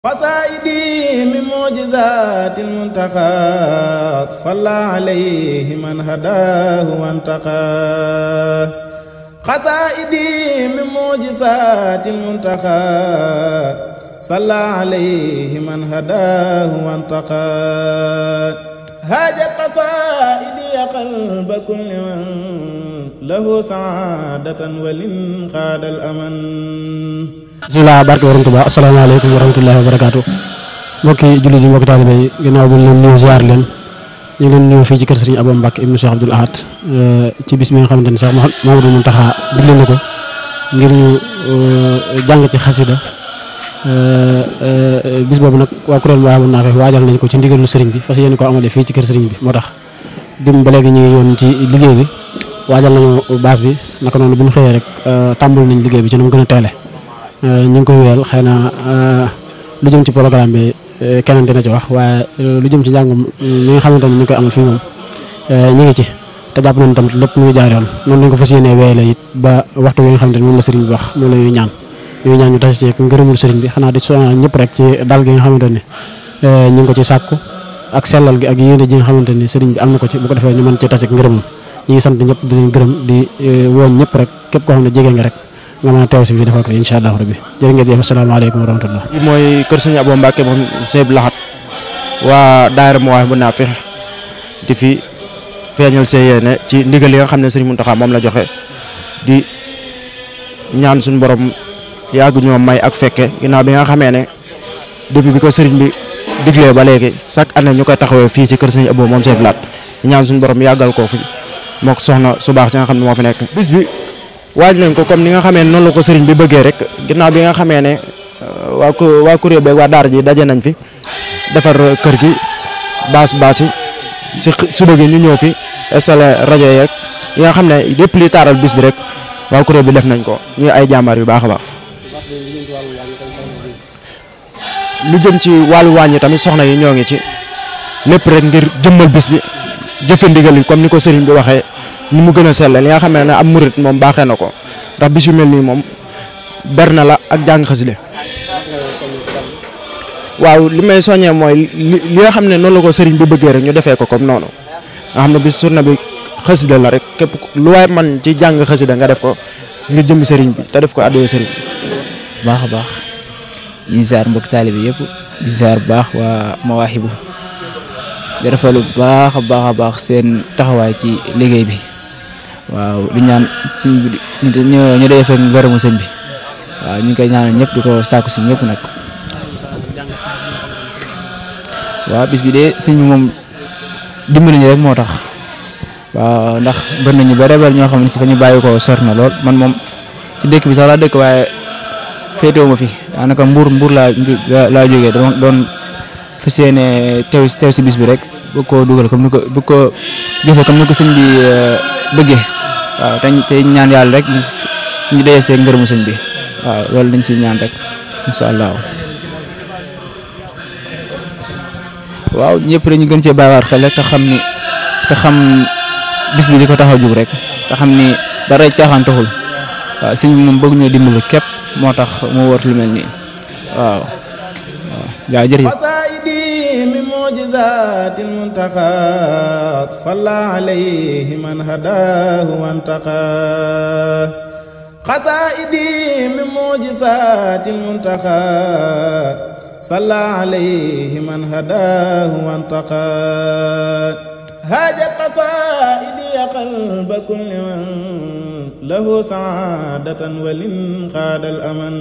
قصائدي من معجزات المنتقى صلى عليه من هداه وانتقى قصائدي من معجزات المنتقى صلى عليه من هداه وانتقى هاجت قصائدي قلب كل من له سعادة ولن خاد الأمن bismillah barke borom Tuubaa asalaamaaleykum wa rahmatullahi wa barakaatu mbokki jullit yi mbokki taalibe yi ginnaaw bi leen nuyu ziar leen ñu ngi leen nuyu fii ci kër Serigne Abo Mbacke ibnu Cheikh Abdoul Ahad ci bis bi nga xamante ne sax Mamadou Mountakha digle na ko ngir ñu jàng ci xasida bis boobu nag waa kuréel Mawahibou Nafih waajal nañ ko ci ndigalu Serigne bi fas yéene ko amale fii ci kër Serigne bi moo tax dim ba léegi ñu ngi yoon ci liggéey bi waajal nañu baas bi naka noonu bu ñu xëyee rek tàmbal nañ liggéey bi ci nu mu gën a teele ñu ngi koy wéyal xëy na lu jëm ci programme bi keneen dina ci wax waaye lu jëm ci njàngum li nga xamante ne ñu ngi koy amal fii moom ñu ngi ci te jàpp nañ tamit lépp mu ngi jaar yoon noonu lañ ko fas yéenee wéyale it ba waxtu bi nga xamante ne moom la sëriñ bi wax moom la ñuy ñaan ñu tasi ci ngërëmul sëriñ bi xanaa di soññ ñëpp rek ci dal gi nga xamante ne ñu ngi ko ci sàkku ak sellal gi ak yéene ji nga xamante ne sëriñ bi am na ko ci bu ko defee ñu mën ci tasi ngërëmam ñu ngi sant ñëpp di leen gërëm di woo ñëpp rek képp koo xam ne jege nga rek nga mën a teew si fii defal ko incha allah rabbi jërë ngeen jëf asalaamaaleykum wa rahmatullah. fii mooy kër sëñ Abo Mbacke moom sëñ Abdoul Ahad waa daayira Mawahibou Nafih di fi feeñal see yéene ci ndigal yi nga xam ne sëñ Mountakha moom la joxe di ñaan suñu borom yàgg ñoo may ak fekke ginnaaw bi nga xamee ne depuis bi ko sëriñ bi diglee ba léegi chaque année ñu koy taxawee fii ci kër sëñ Abo moom sëñ Abdoul Ahad ñaan suñu borom yàggal ko fi mook soxna su baax ci nga xam ne moo fi nekk bis bi waaj nañ ko comme ni nga xamee ne noonu la ko sëriñ bi bëggee rek ginnaaw bi nga xamee ne waa kuréel beeg waa daara ji daje nañ fi defar kër gi baas yi si suba gi ñu ñëw fi installé rajo yeeg yi nga xam ne lépp li taaral bis bi rek waa kuréel bi def nañ ko ñuy ay jàmbaar yu baax a baax. lu jëm ci wàllu wàññi tamit soxna yi ñoo ngi ci lépp rek ngir jëmmal bis bi jëfe ndigal yi comme ni ko sëriñ bi waxee. ni mu gën a sellal li nga xam ne am murit moom baaxee na ko ndax bis yu mel nii moom ber na la ak jàng xasida waaw li may soññee mooy li nga xam ne noonu la ko sëriñ bi bëggee rek ñu defee ko comme noonu nga xam ne bis surna bi xasida la rek képp lu waay man ci jàng xasida nga def ko ngir jëm sëriñ bi te def ko àddee sëriñ bi. baax a baax di ziar mbokk taalibe yëpp di ziar baax waa Mawahibou di rafetlu baax a baax seen taxawaay ci liggéey bi. waaw di ñaan sëñ bi ñu dee fekk ngërëmu sëñ bi waaw ñu ngi koy ñaanal ñëpp di ko sàkku si ñëpp nag waaw bis bi de sëñ bi moom dimbali ñu rek moo tax waaw ndax bari nañu ba rebel ñoo xam ne si fa ñu bàyyi ko sor na lool man moom ci dëkk bi sax laa dëkk waaye féetewu ma fi daanaka mbuur laa jógee doon fas yéene teew si bis bi rek bu ko dugal comme ni ko bu ko jëfee comme ni ko sëñ bi bëggee waaw te ñaan yàlla rek ñu dee see ngërëmu sëñ bi waaw loolu lañ si ñaan rek incha allah waaw ñëpp dañu gën cee bàyyiwaat xel rek te xam bis bi di ko tax a jug rek te xam ni dara caaxaan taxul waaw sëñ bi moom bëgg ñoo dimbali képp moo tax moo war lu mel nii waaw waaw jërëjëf. معجزات المنتقى صلى عليه من هداه وانتقى قصائدي من معجزات المنتقى صلى عليه من هداه وانتقى هاجت قصائدي قلب كل من له سعادة ولن خاد الأمن